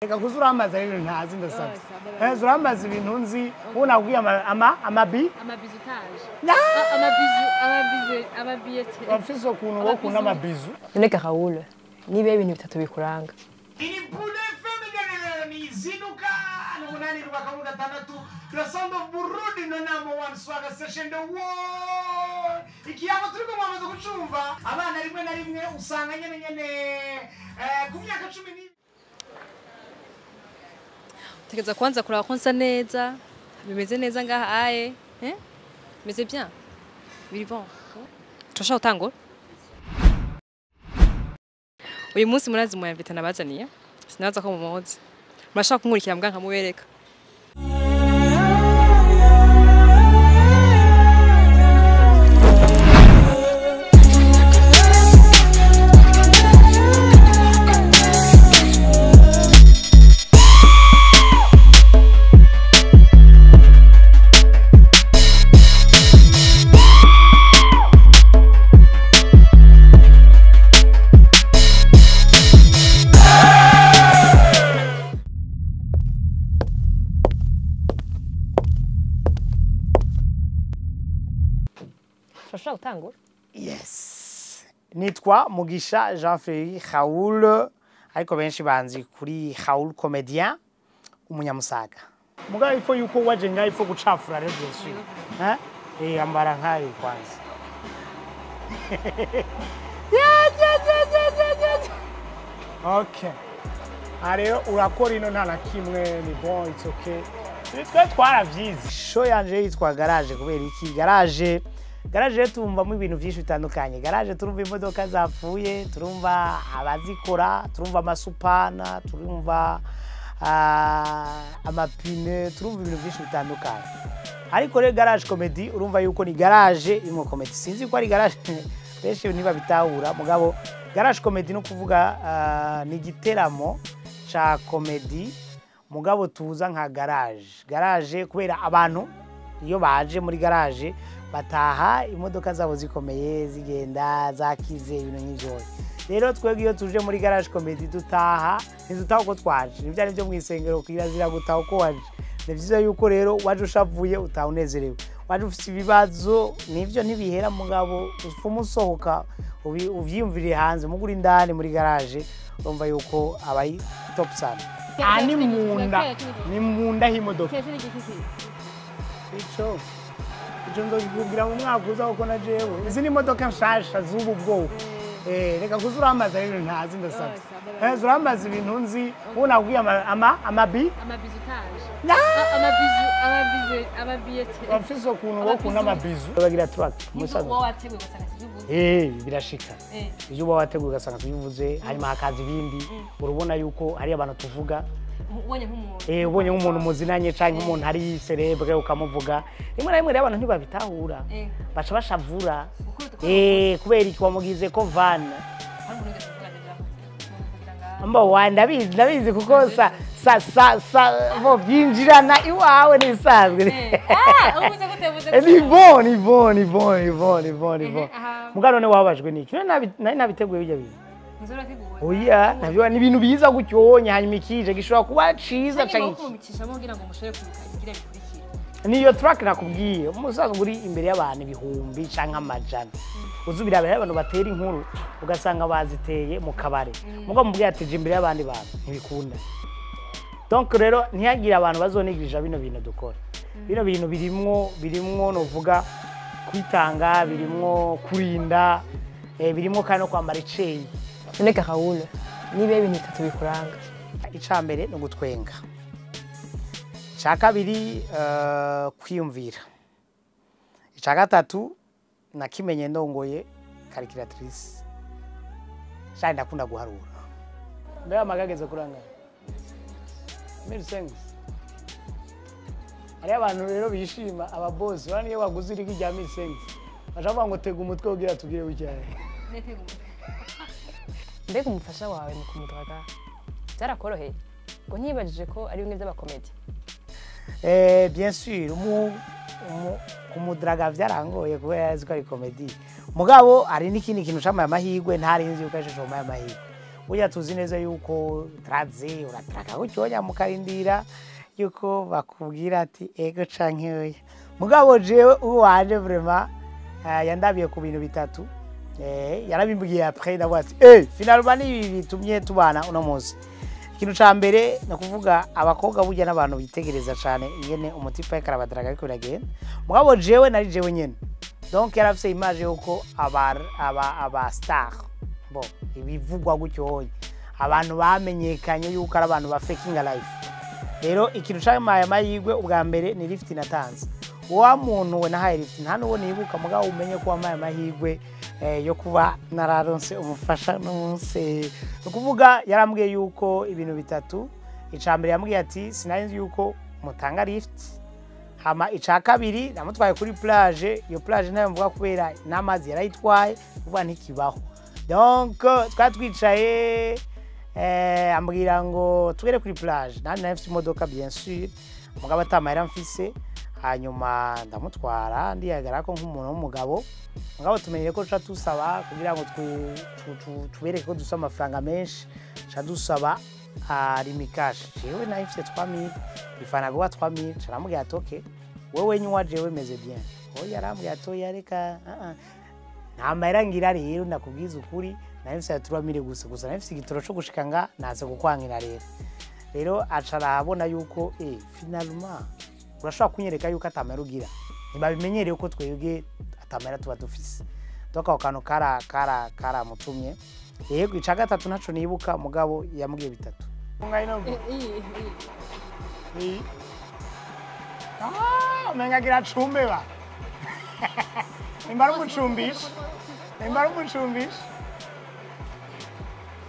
Reka kuza urambaza ibintu ntazi ndasabye. Urambaza ibintu nzi ubu nakubwiye amabi Amabizu utaje. Amabizu, amabizu, amabiyete. Urafise ukuntu wowe ukunda amabizu. None Raoul, niba ibintu bitatu bikuranga. Ini Bull FM izinuka n'umunani rwakamu gatandatu the sound of Burundi no number one swagger session the world. Ikiyago turiko mwamaze kucumva abana rimwe na rimwe usanga nyene nyene ku myaka 12. Tegeza kwanza kuraba ko nsa neza, bimeze neza ngaha aye, eh? Bimeze bien. Biri bon. Turashaka gutangura? Uyu munsi murazi muyamvita nabazaniye. Sinabaza ko mumuzi. Murashaka kunkurikira mbwa nkamubereka. Turashaka gutangura? Yes. Nitwa Mugisha Jean-Fréry Raoul, ariko benshi banzi kuri Raoul Comedien, umunyamusaga. Mugabo ifo yuko waje ngaho ifo gucafura rero bien sûr. Hein? Ambara nkayo kwanza. Yeah, yeah, yeah, yeah, yeah, yeah. Okay. Rero urakora ino nta na kimwe ni bon, it's okay. Twe twaravyize. Show yanje yitwa Garage kubera iki? Garage Garage turumvamo ibintu byinshi bitandukanye. Garage turumva imodoka zapfuye, turumva abazikora, turumva amasupana, turumva amapine, turumva ibintu byinshi bitandukanye. Ariko rero Garage Comedy urumva yuko ni garage irimo comedy. Sinzi ko ari garage benshi ntibabitahura, mugabo Garage Comedy no kuvuga ni igiteramo ca comedy mugabo tuza nka garage. Garage kubera abantu iyo baje muri garage bataha imodoka zabo zikomeye zigenda zakize ibintu nk'ivyo. Rero twebwe iyo tuje muri Garage Comedy dutaha ntidutaha uko twaje, nivyo ari byo mwisengero kirazira gutaha uko waje. Ni vyiza yuko rero waje ushavuye utaha unezerewe, waje ufise ibibazo nivyo ntibihera mugabo ufuma usohoka uvyiyumviriye hanze mugura indani muri garage urumva yuko abayi top sana. Ni munda, ni munda y'imodoka. Ico nzokikubwira mu mwaka uza kuko na jewe izi ni imodoka nshasha z'ubu bwoko. Reka kuza urambaza ibintu ntazi ndasabye. Urambaza ibintu nzi ubu nakubwiye amabi Amabizu utaje. Amabizu, amabizu, amabiyete. Urafise ukuntu wowe ukunda amabizu. Bagira truck Nibwo uba wateguye ugasanga sivyo uvuze. Birashika. Iyo uba wateguye ugasanga sivyo uvuze, hanyuma hakaza ibindi, urabona yuko hari abantu tuvuga. Ubonye nk'umuntu. Ubonye nk'umuntu muzinanye canke umuntu ari celebre ukamuvuga. Rimwe na rimwe rero abantu ntibabitahura. Baca bashavura. Kubera iki wamugize ko van. Mbo wa ndabizi ndabizi kuko sa sa sa sa bo byinjirana iwawe nisanzwe. Uvuze gute uvuze. Ni bon, ni bon, ni bon, ni bon, ni bon, ni bon. Mugabo none wababajwe niki? Nari nabiteguye bijya bintu. Oya, navyo ni ibintu biza gutyonya hanyuma ikije gishobora kuba ciza canke niyo track nakubwiye umusaza uri imbere y'abantu ibihumbi canke amajana. Uzubirabera abantu batera inkuru ugasanga baziteye mu kabare. Mugabo mubwiye ati je imbere y'abandi bantu ntibikunda. Donc rero ntiyagira abantu bazonigirija bino bintu dukora. Bino bintu birimwo novuga kwitanga, birimwo kurinda, birimwo kandi no kwambara iceyi. None Raoul, niba ibintu bitatu bikuranga. Ica mbere no gutwenga. Ica kabiri kwiyumvira. Ica gatatu nakimenye ndongoye calculatrice. Shari ndakunda guharura. Mbega amagageze kuranga. 1500. Hari abantu rero bishima aba boss bani iyo baguze irigi rya 1500. Baca ngo tega umutwe kugira tugire bucyane. Mbega umufasha wawe mu kumudraga byarakoroheye? Ngo ntibajije ko ari bimwe by'abakomedi. Bien sûr, kumudraga byarangoye kubera azi ko ari komedi. Mugabo hari n'ikindi kintu camaye amahirwe ntari nzi yuko ari cyo camaye amahirwe. Burya tuzi neza yuko traze uratraka gutyonya mukarindira yuko bakubwira ati ego canke oya. Mugabo jewe uwanje vraiment yandabiye ku bintu bitatu. Yarabimbwiye après, ndavuga ati finalement ni ibi bitumye tubana uno munsi. Ikintu ca mbere ni ukuvuga abakobwa burya n'abantu bitegereza cane ingene umutipe ariko arabadraga ariko biragenda. Mugabo jewe nari jewe nyene, donc yari afise image yuko aba star, bo ibivugwa gutyo hoye, abantu bamenyekanye yuko ari abantu ba faking life. Rero ikintu campaye amahirwe ubwa mbere ni lift natanze. Wa muntu we nahaye lift nta n'uwo nibuka, mugabo umenye ko wampaye amahirwe yo kuba nararonse umufasha n'umunsi. Ni ukuvuga yarambwiye yuko ibintu bitatu. Ica mbere yambwiye ati sinari nzi yuko mutanga lift. Hama ica kabiri namutwaye kuri plage, iyo plage ntayo mvuga kubera n'amazi yarayitwaye, kuvuga ntikibaho. Donc twari twicaye, ambwira ngo tugere kuri plage, nandi nari mfise imodoka bien sûr, mugabo atamahera mfise. Hanyuma ndamutwara ndiyagara ko nk'umuntu w'umugabo, mugabo tumenyere ko tuca dusaba kugira ngo tubereke ko dusaba amafaranga menshi, tuca dusaba Lumicash. Jewe nari mfise 3000, ifana guba 3000, ca namubwira ati okay, wewe nywa, jewe meze bien. Oya, arambwira ati oya reka, nta mahera ngira. Rero ndakubwiza ukuri, nari mfise 3000 gusa gusa, nari mfise igitoro co gushika nga naze kukwangira. Rero aca arabona yuko finalement urashobora kunyereka yuko atamahera ugira, ntibabimenyereye ko twebwe atamahera tuba dufise. Donc ako kantu kara kara karamutumye. Yego, ica gatatu ntaco nibuka, mugabo yambwiye bitatu. Iyi. Ah, umenga kiracumbe ba. Nimba ari umucumbisha. Nimba ari umucumbisha.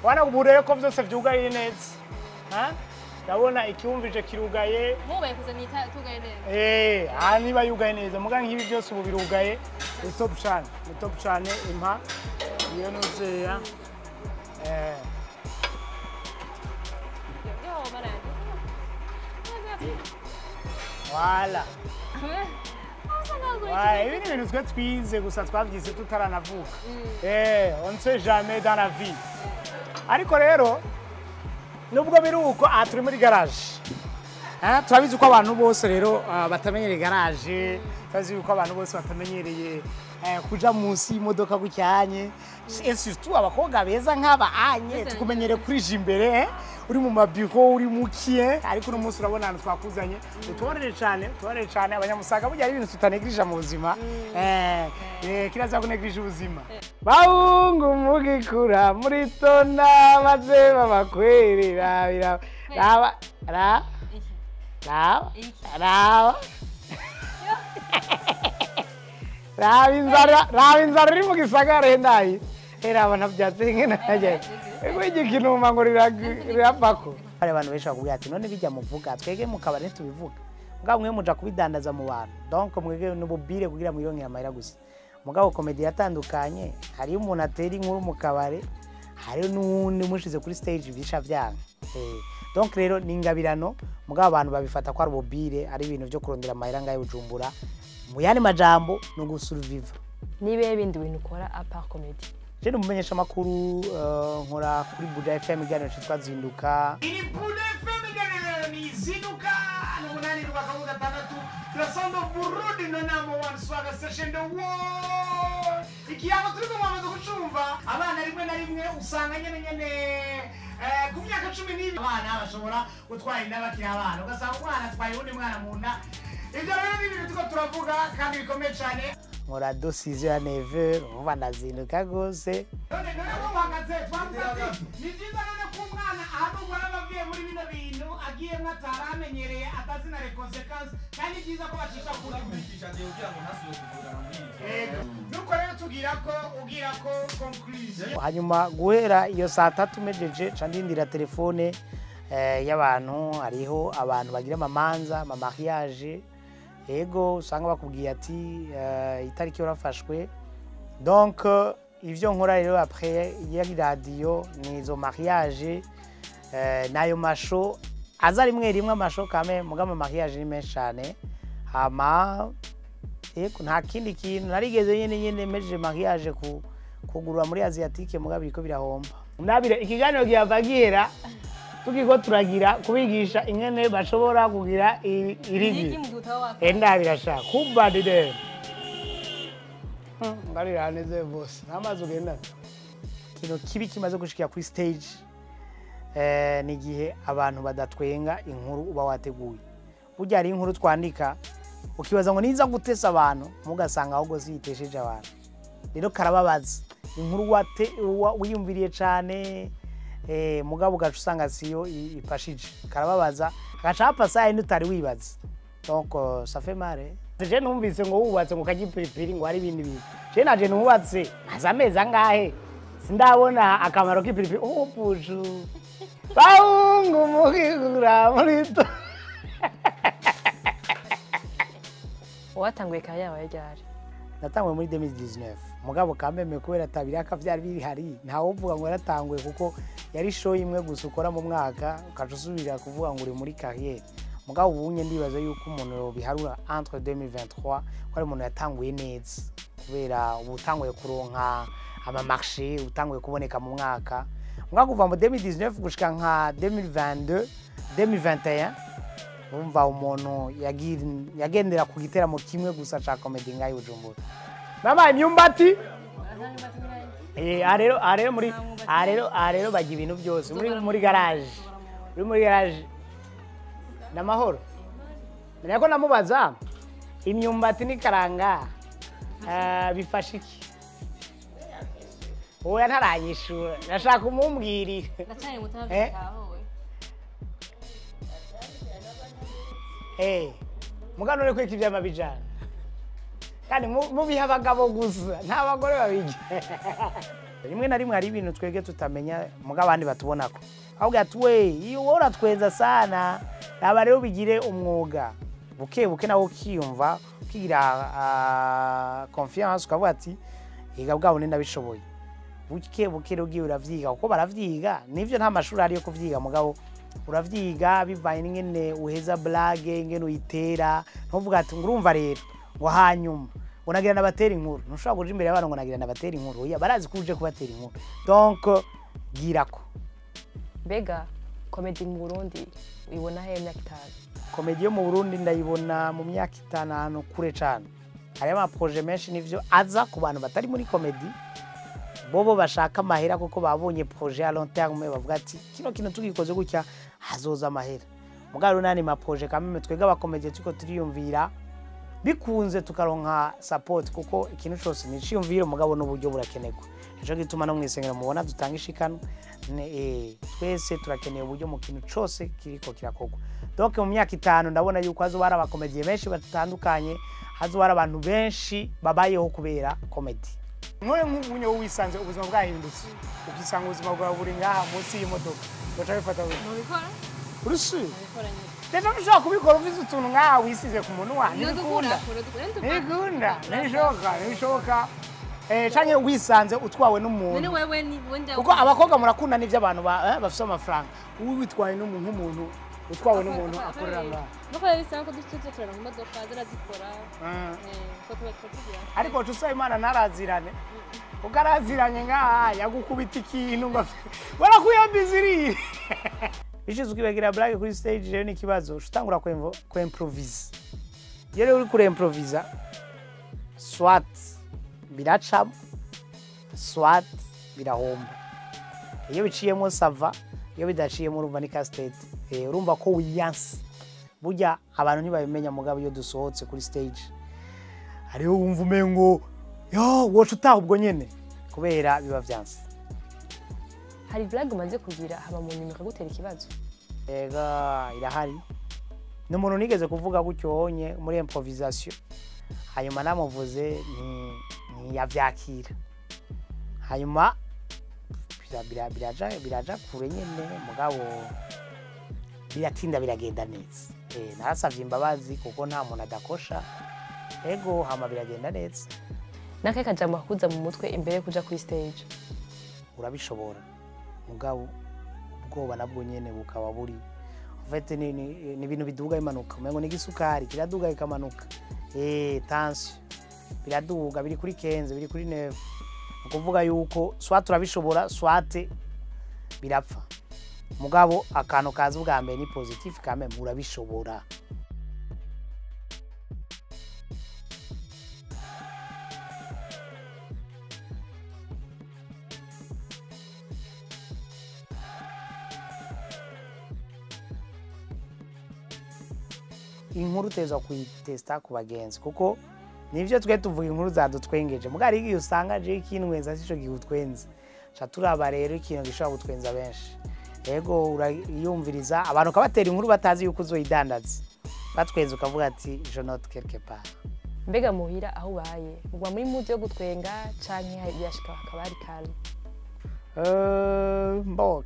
Wana ubu rero ko vyose vyugaye neza. Ha? Ndabona ikiwumvije kirugaye. Mubaye kuzana itugaye neza. Ah, niba yugaye neza. Muga nk'ibi byose ubu birugaye. Ni top cyane. Ni top cyane impa. Iyo nuzeya. Yo baranje. Voilà. Ouais, ibi ni ibintu twe twize gusa twabyize tutaranavuka. On ne sait jamais dans la vie. Ariko rero nubwo biri uko, aha turi muri garage. Turabizi ko abantu bose rero batamenyereye garage, turabizi ko abantu bose batamenyereye kuja munsi y'imodoka gucyanye. Et surtout abakobwa beza nk'aba anye tukumenyereye kurija imbere, uri mu mabiro, uri mu kie, ariko uno munsi urabona ahantu twakuzanye. Utubarire cyane, utubarire cyane. Abanyamusaga burya hari ibintu tutanegirija mu buzima. Kirazira kunegirija ubuzima. Bahungu mugikura muri tona maze babakwerera bira raba raba raba raba raba inzara, raba inzara iri mu gisagara hendayi era ntabyatsi nkene najye ego igikinuma ngo riravako. Hari abantu benshi bakubwira ati none bijya muvuga twege mu kabari ntitubivuga, mugabo mwe muja kubidandaza mu bantu, donc mwege n'ububire kugira mwironkere amahera gusa. Mugabo comedy yatandukanye, hariyo umuntu atera inkuru mu kabare, hariyo n'uwundi umushize kuri stage bisha vyanga. Donc rero ni ingabirano, mugabo abantu babifata ko ari ububire, ari ibintu vyo kurondera amahera ngayo Bujumbura. Mu yandi majambo ni ugusurviva. Nibe bindi bintu ukora à part comedy? Je ni umumenyesha makuru, nkora kuri Buja FM iganiro citwa Zinduka. Ini Buja FM iganiro ni Zinduka 8.6 The sound of Burundi no number one swagger session the world. Ikiyago turiko mwamaze kucumva, abana rimwe na rimwe usanga nyene nyene ku myaka 12 abana bashobora gutwara inda bakiri abana, ugasanga umwana atwaye uwundi mwana mu nda. Ivyo rero ni ibintu turiko turavuga kandi bikomeye cane. Nkora do 6h à 9h, umva ndazinduka gose. None ko muhagaze twavuze ati ni byiza none ko umwana ahanurwa n'ababyeyi muri bino bintu agiyemwo ataramenyereye atazi na les conséquences, kandi ni byiza ko bacisha kuri Kwigisha ndiye kugira ngo ntasubire kuvugana muri ivyo. Yego. Nuko rero tugira ko ugira ko conclusion. Hanyuma guhera iyo saa tatu mejeje ca ndindira telefone y'abantu. Hariho abantu bagira amamanza, ama mariage, ego usanga bakubwiye ati itariki warafashwe. Donc ivyo nkora rero après ya radio ni izo mariage, n'ayo masho aza rimwe rimwe, amasho kame, mugabo ama mariage ni menshi cane. Hama ego nta kindi kintu narigeze nyene mejeje mariage ku kugurura muri Asiatique, mugabo biriko birahomba. Ndabire ikiganiro gihava gihera tukiko turagira kubigisha ingene bashobora kugira irigi. Irigi mu gihe utaba wakora. Ndabira sha kubadide. Ngarira neze bose. Namazi ugenda. Kino kibi kimaze gushikira kuri stage ni igihe abantu badatwenga inkuru uba wateguye. Burya hari inkuru twandika ukibaza ngo niza gutesa abantu, mugasanga ahubwo ziyitesheje abantu. Rero karababaza inkuru wiyumviriye cane, mugabo ugaca usanga siyo ifashije, karababaza agaca hapfa saa yindi utari wibaza. Donc ça fait mal. Je numvise ngo wubatse ngo karya ipiripiri ngo hari ibindi bintu. Je naje nubatse maze amezi angahe sindabona akamaro k'ipiripiri. Oh buju bahungu mukigura muri to. Watanguye kare yawe ryari? Natanguye muri 2019 mugabo kameme kubera atabiraka vyari bihari, ntawe uvuga ngo yaratanguye kuko yari show imwe gusa ukora mu mwaka ukaca usubira kuvuga ngo uri muri carrière. Mugabo ubunye ndibaza yuko umuntu yobiharura entre 2023 ko ari umuntu yatanguye neza, kubera ubu utanguye kuronka ama marché, utanguye kuboneka mu mwaka. Mugabo kuva mu 2019 gushika nka 2022 2021 umva umuntu yagendera ku giteramo kimwe gusa ca comedy ngayi Bujumbura. Mama imyumbati arero muri arero bajya ibintu byose muri garage. Uri muri garage namahoro. Nako namubaza imyumbati n'ikaranga bifasha iki? Oya ntaranyishura, nashaka umumbwirira. Ndacari mutabitaho. Mugano uri kwika ivyama bijana. Kandi mubiha abagabo gusa, nta bagore babirya. Rimwe na rimwe hari ibintu twebwe tutamenya mugabo abandi batubonako. Ahubwo ati we iyo wowe uratwenza sana, naba rero bigire umwuga. Buke buke nawe ukiyumva, ukigira confiance ukavuga ati higa bwabo ni ndabishoboye. Buke buke rero ugiye uravyiga kuko baravyiga, nivyo nta mashuri ari yo kuvyiga mugabo uravyiga bivanye n'ingene uheza blague, ingene uyitera, ntuvuga ati ngurumva rero ngo hanyuma unagira nabatera inkuru. Ntushobora kuja imbere y'abantu ngo nagira nabatera inkuru, oya barazi ko uje kubatera inkuru. Donc girako. Mbega comedy mu Burundi uyibona he myaka itanu? Comedy yo mu Burundi ndayibona mu myaka itanu ahantu kure cane. Hari ama projet menshi nivyo aza ku bantu batari muri comedy, bobo bashaka amahera kuko babonye projet à long terme, bavuga ati kino kintu tugikoze gutya hazoza amahera. Mugabo nani ma projet kameme twega abakomedie tuko turiyumvira bikunze tukaronka support, kuko ikintu cyose ni ciyumvira mugabo n'uburyo burakenerwa. Nico gituma no mwisengero mubona dutanga ishikano, twese turakeneye uburyo mu kintu cyose kiriko kirakogwa. Donc mu myaka itanu ndabona yuko hazoba hari abakomedie benshi batandukanye, hazoba hari abantu benshi babayeho kubera comedy. None nk'umunye wisanze ubuzima bwahindutse, ukisanga ubuzima bwawe buri ngaha munsi y'imodoka, ugaca wifata gute? Nubikora? Urusi? Nubikora nyine. Rero ntushobora kubikora uvize utuntu ngaha wisize ku munwa, ntibikunda. Ntibikunda, ntibishoboka, ntibishoboka. Canke wisanze utwawe n'umuntu. None wewe ni wenda Kuko abakobwa murakunda n'ivyo abantu bafise amafaranga. Ubu witwaye n'umuntu nk'umuntu utwawe n'umuntu akorera ngaha. Nuko bisanga ko dutuze turara mu modoka zarazikora. Ko tuba tugira. Ariko tusaba Imana ntarazirane. Kuko araziranye ngaha yagukubita ikintu ngo barakuyambizirire. Bishize ukibagira blague kuri stage rero ni ikibazo, utangura ku improvise. Iyo rero uri kuri improvisa soit biracamo, soit birahomba. Iyo biciyemo ça va, iyo bidaciyemo urumva ni casse-tête. Urumva ko wiyanse. Burya abantu ntibabimenya mugabo iyo dusohotse kuri stage hariho wumva umengo yo woca utaha ubwo nyene kubera biba vyanse. Hari blague umaze kugira haba mu nyuma ikagutera ikibazo? Ega irahari. Ni umuntu nigeze kuvuga gutyo honye muri improvisation, hanyuma namuvuze ntiyavyakira, hanyuma biraja kure nyene mugabo biratinda biragenda neza. Narasavye imbabazi kuko nta muntu adakosha, ego hama biragenda neza. Nakahe kajambo kakuza mu mutwe imbere yo kuja kuri stage? Urabishobora mugabo ubwoba nabwo nyene bukaba buri en fait ni ibintu biduga bimanuka, umengo ni igisukari kiraduga kikamanuka. Tension biraduga biri kuri 15 biri kuri 9, ni ukuvuga yuko soit turabishobora soit Birapfa. Mugabo akantu kaza ubwa mbere ni positif quand même, urabishobora. Inkuru uteza kuyitesta ku bagenzi, kuko nivyo twe tuvuga inkuru zadutwengeje, mugabo hari igihe usanga je ikinwenza sico gihutwenza. Ca turaba rero ikintu gishobora gutwenza benshi. Ego, urayumviriza abantu ukabatera inkuru batazi yuko uzoyidandaza, batwenza ukavuga ati je note quelque part. Mbega muhira aho ubaye mugwa muri mood yo gutwenga canke birashika hakaba hari calme? Bon,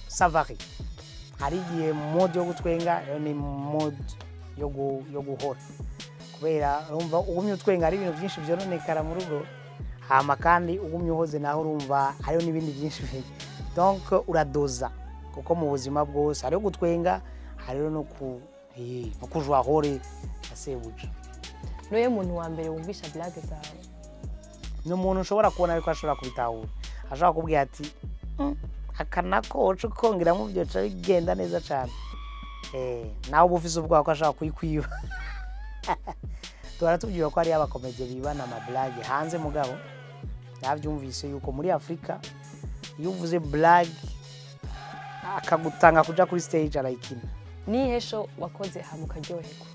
ça varie. Hari igihe mode yo gutwenga, rero ni mode yo guhora, kubera urumva ugumye utwenga hari ibintu byinshi byononekara mu rugo, hama kandi ugumye uhoze naho urumva hariho n'ibindi byinshi donc uradoza, kuko mu buzima bwose hariho gutwenga, hariho no kujwahore ya sebuja. Niwe muntu wa mbere wumvisha blague zawe? Ni umuntu ushobora kubona ariko ashobora kubitahura, ashobora kubwira ati aka nako uca ukongeramo byoca bigenda neza cyane. Nawe uba ufise ubwoba ko ashobora kuyikwiba. Duhora tubwira ko hariyo abakomediye bibana amablage hanze, mugabo nabyumvise yuko muri Afurika iyo uvuze blague akagutanga kuja kuri stage arayikina. Nihe show wakoze hama ukaryoherwa?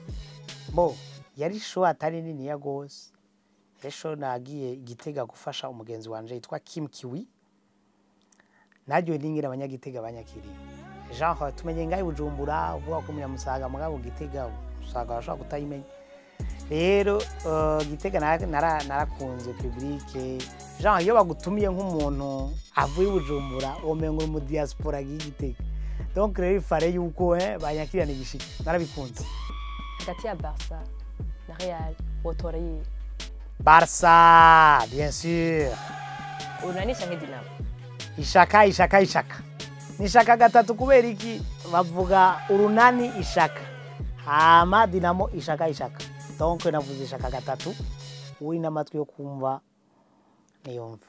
Bo yari show atari niniya gose. Show nagiye Gitega gufasha umugenzi wanje yitwa Kim Kiwi, naryo ningira abanyagitega banyakiriye. Genre tumenye ngaho Bujumbura uvuga ko umunyamusaga, mugabo Gitega Musaga bashobora kutayimenya. Rero Gitega narakunze public. Genre iyo bagutumiye nk'umuntu avuye Bujumbura womenga uri mu diaspora agiye Gitega. Donc rero ifare yuko banyakirana igishika, narabikunze. Hagati ya Barca na Real wotora yihe? Barca, bien sûr. Urunani canke Dinamo? Ishaka, ishaka, ishaka. Ni ishaka gatatu. Kubera iki? Bavuga Urunani ishaka, hama Dinamo ishaka, ishaka. Donc navuze ishaka gatatu, uri n'amatwi yo kumva niyumva.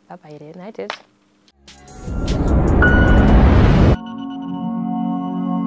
Babaye rero nahejeje.